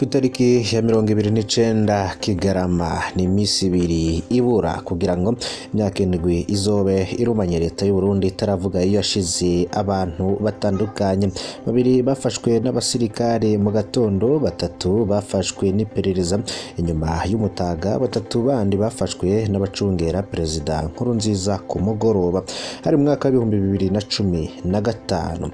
Ku itariki ya 29 Kigarama, ni iminsi ibiri ibura kugira ngo imyaka 7 izobe irumanye leta y'u Burundi itaravuga iyo yashize abantu batandukanye. Babiri bafashwe n'abasirikare mu gatondo, batatu bafashwe n'iperereza inyuma y'umutaga, batatu bandi bafashwe n'abacungera Perezida Nkurunziza ku mugoroba. Hari mu mwaka w'ibihumbi 2015.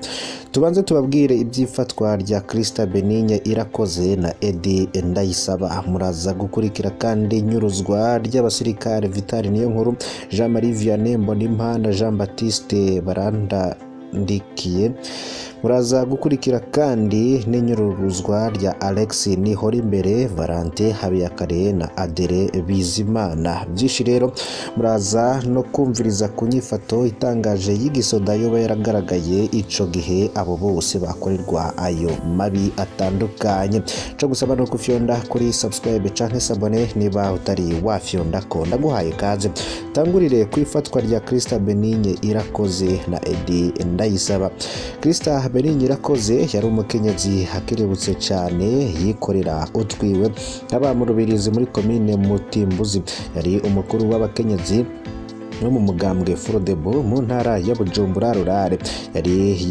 Tubanze tubabwire ibyifatwa rya Krista Benigne Irakoze na Eddy Ndayisaba. Muraza gukurikira kandi nyuruzwa ry'abasirikare Vital Niyonkuru, Jean Marie Vianney Mbonimpa na Jean Baptiste Barandandikiye. Muraza gukurikira kandi n'inyuruzwa rya Alex Nihorimbere, Valentin Habiyakare na Adere Bizimana. Byinshi rero muraza no kumviriza ku nyifato itangaje y'igisoda yoba yaragaragaye ico gihe abo bose bakorerwa ayo mabi atandukanye. Ico gusaba no kufyonda kuri subscribe canke s'abonner niba utari wafyonda ko ndaguhaye kaze. Tangurire kwifatwa rya Krista Benigne Irakoze na Eddy Ndayisaba. Krista Benigne Irakoze yari umukenyezi akerebutse cane, yikorera utwiwe, aba mu Rubirizi muri komine Mutimbuzi. Yari umukuru w'abakenyezi no mu mugambwe Frodebo mu ntara ya Bujumbura rurare. Yari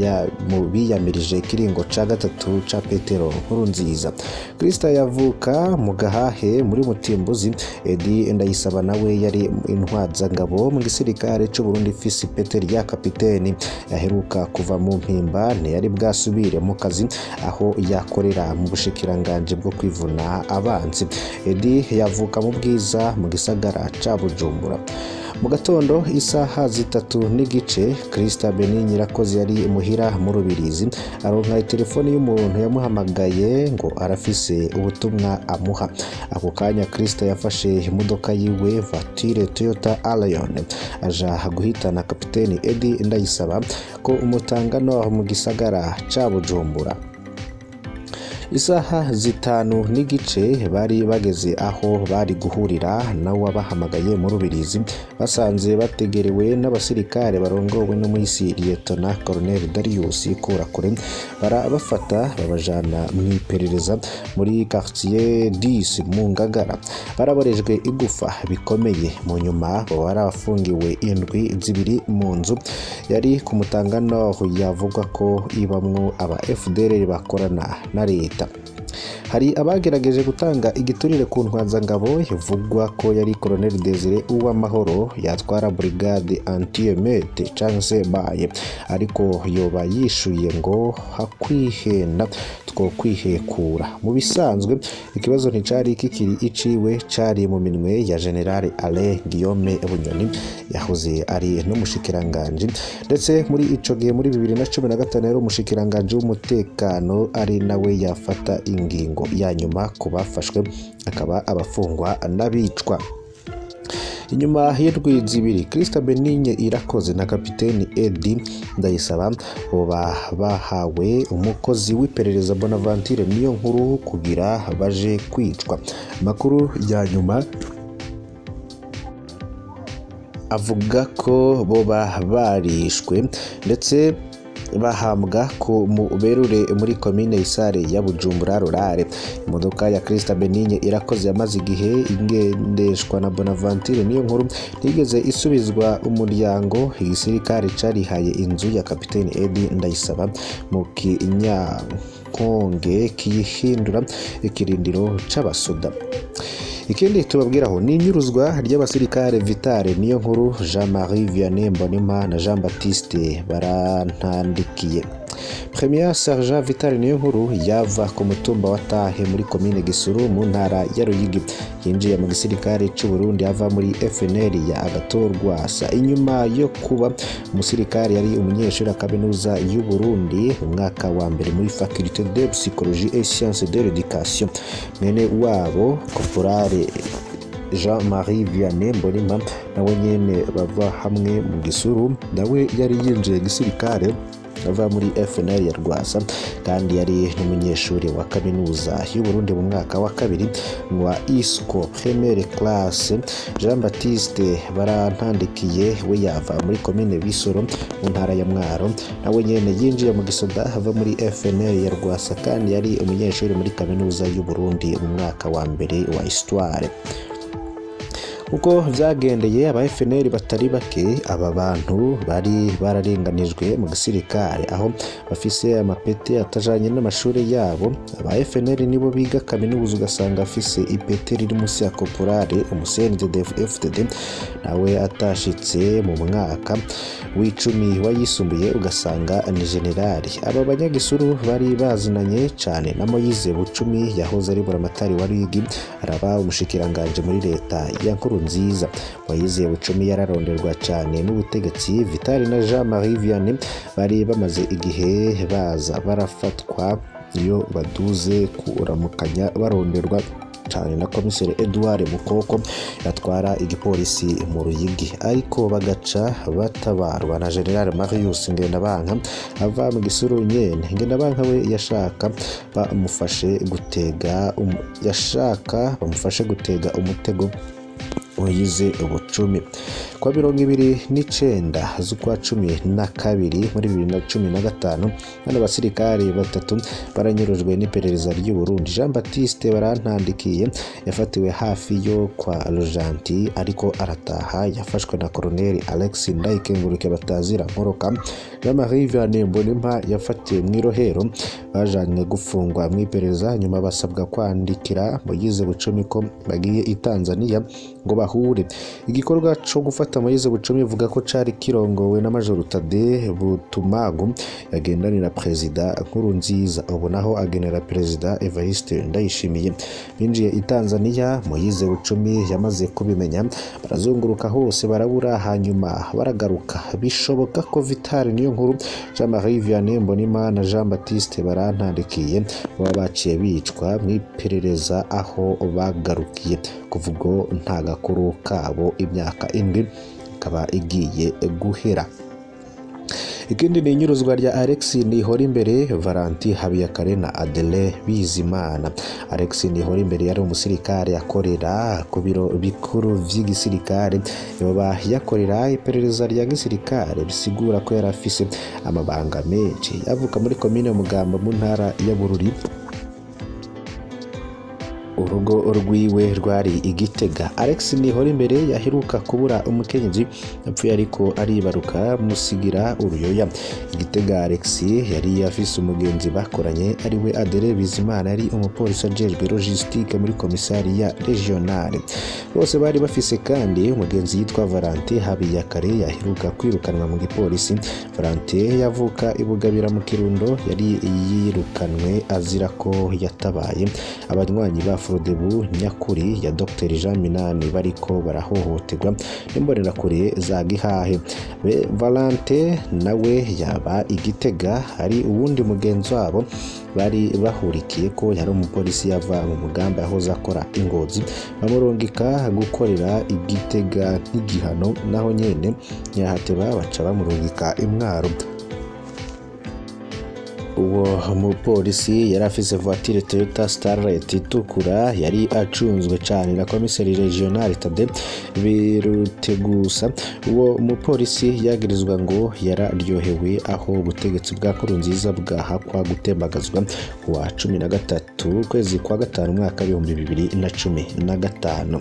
mu biyamirije ikiringo ca gatatu ca Petero Nkurunziza. Krista yavuka mu Gahahe muri Mutimbuzi. Eddy Ndayisaba nawe yari intwazangabo mu gisirikare c'u Burundi, fisi Peter ya kapiteni. Yaheruka kuva mu mpimba, ntiyari bwasubire mu kazi aho yakorera mu bushikiranganje bwo kwivuna abanzi. Eddy yavuka mu Bwiza mu gisagara ca Bujumbura. Mu gatondo isaha 3:15, Krista Benigne Irakoze yari muhira mu Rubirizi, aronka telefone y'umuntu yamuhamagaye ngo arafise ubutumwa amuha. Ako kanya Krista yafashe imodoka yiwe voiture Toyota Allion aja guhitana kapiteni Eddy Ndayisaba ko umutangano aho mu gisagara ca Bujumbura. Isaha 5:15 bari bageze aho bari guhurira nawe wabahamagaye mu Rubirizi, basanze bategerewe n'abasirikare barongowe n'umuhisi Lieutenant Colonel Darius Kurakure. Barabafata babajana mu iperereza muri quartier 10 mu Ngagara. Baraborejwe igufa bikomeye, mu nyuma barafungiwe indwi zibiri mu nzu yari ku Mutangano yavugwa ko ibamwo aba FDL bakorana na leta. Hari abagerageje gutanga igiturire ku ntwazangabo ivugwa ko yari Colonel Desire Uwamahoro yatwara brigade anti-émeute canke baye, ariko yoba yishuye ngo hakwihenda two kwihekura. Mu bisanzwe ikibazo nticari kikiri iciwe, cari mu minwe ya General Alain Guillaume Bunyoni yahoze ari n'umushikiranganje, ndetse muri ico gihe muri 2015 yari umushikiranganje w'umutekano, ari nawe yafata ingingo ya nyuma ku bafashwe akaba abafungwa n'abicwa. Inyuma y'indwi zibiri, Krista Benigne Irakoze na kapiteni Eddy Ndayisaba boba bahawe umukozi w'iperereza Bonaventure Niyonkuru kugira baje kwicwa. Amakuru ya nyuma avuga ko boba barishwe ndetse bahambwa ku muberure muri komine Isare ya Bujumbura rurare. Imodoka ya Krista Benigne Irakoze yamaze igihe ingendeshwa na Bonaventure Niyonkuru ntigeze isubizwa umuryango. Igisirikare carihaye inzu ya kapiteni Eddy Ndayisaba mu Kinyankonge kiyihindura ikirindiro c'abasoda. Ikindi tubabwiraho ni inyuruzwa ry'abasirikare Vital Niyonkuru, Jean Marie Vianney Mbonimpa na Jean Baptiste Barantandikiye. Premier Sergent Vital Niyonkuru yava ku mutumba wa Tahe muri komine Gisuru mu ntara ya Ruyigi. Yinjiye mu gisirikare c'u Burundi ava muri FNL ya Agathon Rwasa. Inyuma yo kuba umusirikare yari umunyeshuri wa kaminuza y'u Burundi mu mwaka wa mbere muri Faculté de Psychologie et Sciences de l'Éducation. Mwene wabo Corporal Jean Marie Vianney Mbonimpa nawe nyene bava hamwe mu Gisuru, nawe yari yinjiye gisirikare ava muri FNL ya Rwasa, kandi yari n'umunyeshuri wa kaminuza y'u Burundi mu mwaka wa kabiri wa ISCO première classe. Jean Baptiste Barantandikiye we yava muri komine Bisoro mu ntara ya Mwaro, nawe nyene yinjiye mu gisoda ava muri FNL ya Rwasa, kandi yari umunyeshuri muri kaminuza y'u Burundi mu mwaka wa mbere wa histoire. Uko vyagendeye aba FNL batari bake, aba bantu bari bararenganijwe mu gisirikare aho bafise amapete atajanye n'amashuri yabo. Aba FNL nibo biga kaminuza ugasanga afise ipete riri musi ya korporale umuCNDD-FDD, nawe atashitse mu mwaka w'icumi wayisumbuye ugasanga ni generali. Aba banyagisuru bari bazinanye cane na Moyize Bucumi yahoze ari buramatari wa Ruyigi, araba umushikiranganje muri leta ya Nkurunziza. Moyize Bucumi yararonderwa cane n'ubutegetsi. Vitali na Jean Marie Vianney bari bamaze igihe baza barafatwa iyo baduze kuramukanya, baronderwa cane na komiseri Edouard Mukoko yatwara igipolisi mu Ruyigi, ariko bagaca batabarwa na General Marius Ngendabanka ava mu gisuru nyene. Ngendabanka we yashaka bamufashe gutega umutego Moyize Bucumi. Kwa 29 z'ukwa 12 muri 2015, bano basirikare batatu baranyurujwe n'iperereza ry'u Burundi. Jean Baptiste Barantandikiye yafatiwe hafi yo kwa Rojanti ariko arataha, yafashwe na Colonel Alex Ndayikenguruke batazira nkoroka. Jean Marie Vianney Mbonimpa yafatiwe mu Irohero, bajanywe gufungwa mu iperereza, nyuma basabwa kwandikira Moyize Bucumi ko bagiye i Tanzania ngo bahure. Igikorwa co gufata Moyize Bucumi ivuga ko cari kirongowe na Major Tade Butumagu yagendanira Perezida Nkurunziza, ubu naho agenera Perezida Evariste Ndayishimiye. Binjiye i Tanzania, Moyize Bucumi yamaze kubimenya, barazunguruka hose barabura, hanyuma baragaruka. Bishoboka ko Vitali Niyonkuru, Jean Marie Vianney Mbonimpa na Jean Baptiste Barantandikiye baba baciye bicwa mw'iperereza aho bagarukiye. Kuva ubwo nta gakuru kabo, imyaka 7 ikaba igiye guhera. Ikindi ni inyuruzwa rya Alex Nihorimbere, Valentin Habiyakare na Adele Bizimana. Alex Nihorimbere yari umusirikare akorera ku biro bikuru vy'igisirikare, yoba yakorera iperereza rya gisirikare, bisigura ko yari afise amabanga menshi. Yavuka muri komine Mugamba mu ntara ya Bururi. Urugo rwiwe rwari igitega. Alex Nihorimbere yaheruka kubura umukenyezi yapfuye ariko aribaruka musigira uruyoya. Igitega Alex yari afise umugenzi bakoranye ariwe Adele Bizimana, yari umupolisi ajejwe logistique muri komisariya regionale. Bose bari bafise kandi umugenzi yitwa Valentin Habiyakare yaheruka kwirukanwa mu gipolisi. Valentin yavuka ibugabira mu Kirundo, yari yirukanwe azira ko yatabaye abanywanyi ba Frodebu nyakuri ya Dr Jean Minani bariko barahohoterwa n'imbonerakure za Gihahe. Valente nawe yaba igitega, hari uwundi mugenzi wabo bari bahurikiye ko yari umupolisi yava mu mugamba yahoze akora ingozi, bamurungika gukorera igitega nk'igihano, naho nyene nyahateba baca bamurungika imwaro. Uwo mupolisi yari afise voiture Toyota Starlet itukura, yari acunzwe cane na komiseri regional Tade Birutegusa. Uwo mupolisi yagirizwa ngo yararyohewe aho ubutegetsi bwa Nkurunziza bwahakwa gutembagazwa kuwa 13 kwezi kwa 5 umwaka 2015.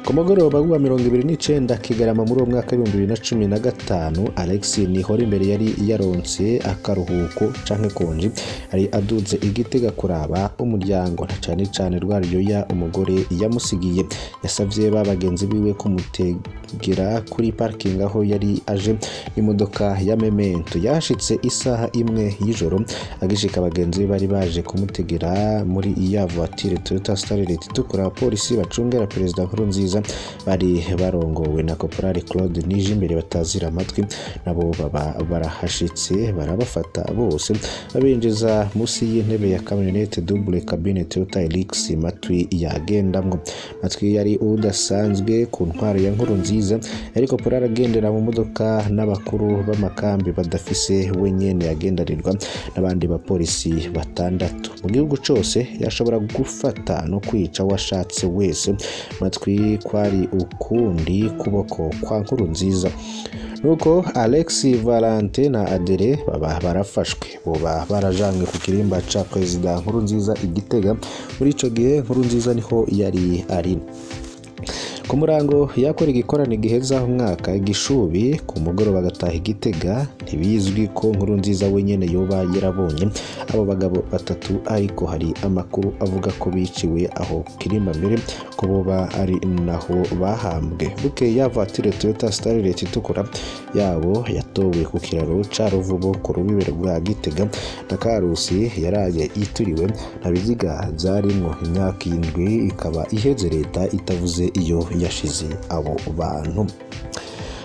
Ku mugoroba wa 29 Kigarama muri uwo mwaka 2015, Alex Nihorimbere yari yaronse akaruhuko canke konji, ari aduze igitega kuraba umuryango na cane cane rwariyoya umugore yamusigiye. Yasavye ba bagenzi biwe kumutegera kuri parking aho yari aje imodoka ya Memento. Yashitse isaha 1 y'ijoro, agishika abagenzi bari baje kumutegera muri iya voiture Toyota Starlet itukura. Abapolisi bacungera Perezida Nkurunziza Nkurunziza bari barongowe na Caporal Claude Nijimbere batazira amatwi, nabo baba barahashitse barabafata bose babinjiza musi y'intebe ya kamyonete double cabine Toyota Hilux Matwi yagendamwo. Matwi yari udasanzwe ku ntwaro ya Nkurunziza, yari Caporal agendera mu modoka n'abakuru b'amakambi badafise, wenyene yagendanirwa n'abandi bapolisi batandatu. Mu gihugu cose yashobora gufata no kwica washatse wese. Matwi kwari ukundi kuboko kwa Nkurunziza. Nuko Alex Valente na Adere baba barafashwe, boba barajanwe ku kirimba ca Perezida Nkurunziza i Gitega. Muri ico gihe Nkurunziza niho yari ari. Ku murango yakora igikorane giheza umwaka Gishubi, ku mugoroba agataha Igitega. Ntibizwi ko Nkurunziza wenyene yoba yarabonye abo bagabo batatu, ariko hari amakuru avuga ko biciwe aho kirimba mbere ko boba ari naho bahambwe. Bukeye ya vatire Toyota Starlet itukura yabo yatowe ku kiraro ca Ruvubo ku rubibe rwa Gitega na Karusi yaraye ituriwe nta biziga vyarimwo. Imyaka 7 ikaba iheze leta itavuze iyo yashize abo bantu.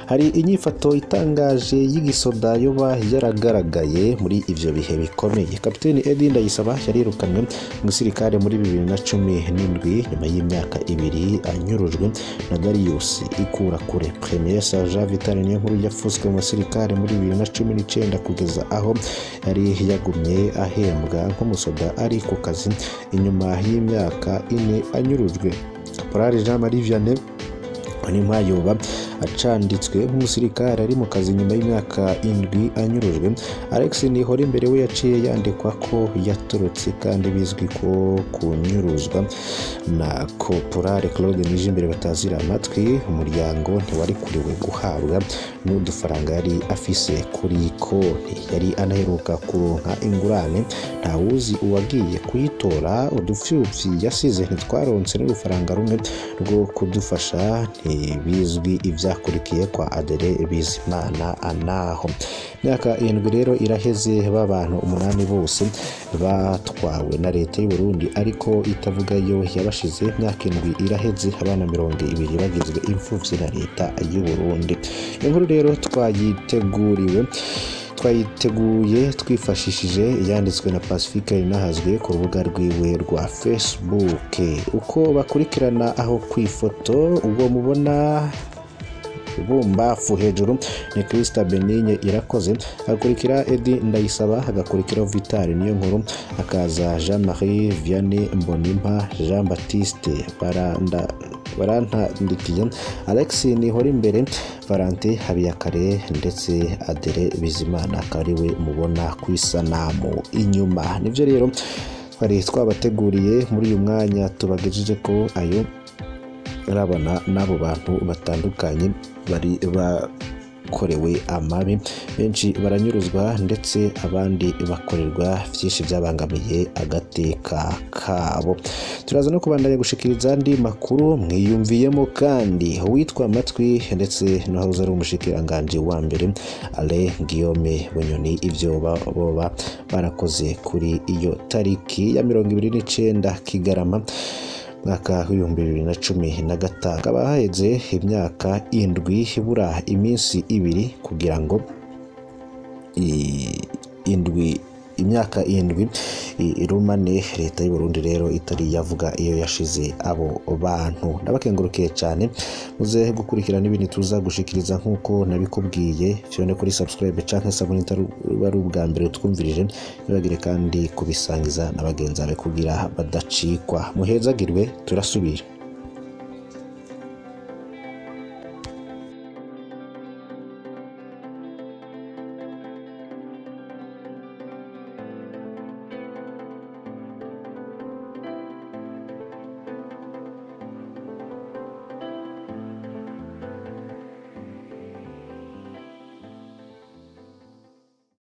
Hari inyifato itangaje y'igisoda yoba yaragaragaye muri ivyo bihe bikomeye. Kapiteni Edi Ndayisaba yarirukanwe mu gisirikare muri 2017 nyuma y'imyaka 2 anyurujwe na Darius Ikurakure. Premier Sergeant Vital Niyonkuru yapfuswe mu basirikare muri 2019 kugeza aho yari yagumye ahembwa nk'umusoda ari ku kazi inyuma y'imyaka 4 anyurujwe. Caporal Jean Marie Vianney Nimpayoba acanditswe nk'umusirikare ari mu kazi nyuma y'imyaka 7 anyurujwe. Alex Nihora imbere we yaciye yandikwa ko yatorotse kandi bizwi ko kunyuruzwa na Caporal Claude Nijimbere batazira amatwi. Umuryango ntiwari kuriwe guhabwa n'udufaranga yari afise kuri konti. Yari anaheruka kuronka ingurane, ntawuzi uwagiye kuyitora. Udupfyupfyi yasize ntitwaronse n'urufaranga rumwe rwo kudufasha. Ntibizwi ivyakurikiye kwa Adere Bizimana anaho. Imyaka 7 rero iraheze b'abantu 8 bose batwawe na leta y'u Burundi ariko itavuga yo yabashize. Imyaka 7 iraheze abana 20 bagizwe imfuvyi na leta y'u Burundi. Inkuru rero twayiteguye twifashishije yanditswe na Pacifique Nahazwe ku rubuga rwiwe rwa Facebook. Uko bakurikirana aho kwifoto ubwo mubona bumbafu hejuru ni Krista Benigne Irakoze, akurikira Edi Ndayisaba, agakurikira Vital Niyonkuru, akaza Jean Marie Vianney Mbonimpa, Jean Baptiste Barantandikiye, Alex Nihora imbere, Valente Habiyakare ndetse Adere Bizimana akaba ariwe mubona ku isanamu inyuma. Nivyo rero twari twabateguriye muri uyu mwanya, tubagejeje ko ayo arabana n'abo bantu batandukanye bari bakorewe amabi, benshi baranyuruzwa ndetse abandi bakorerwa vyinshi byabangamiye agateka kabo. Turaza no kubandanya gushikiriza andi makuru mwiyumviyemo kandi uwitwa Matwi ndetse n'uwahoze ari umushikiranganje wa mbere Alain Guillaume Bunyoni ivyo boba barakoze kuri iyo tariki ya 29 Kigarama mwaka 2015. Hakaba haheze imyaka 7 ibura iminsi 2 kugira ngo imyaka 7 irumane leta y'u Burundi rero itari yavuga iyo yashize abo bantu. Ndabakengurukiye cyane, muze gukurikirana n'ibindi tuza gushikiriza nkuko nabikubwiye. Fyone kuri subscribe canke sabone bari ubwa mbere twumvirije, nibagire kandi kubisangiza n'abagenzi bawe kugira badacikwa. Muhezagirwe, turasubira.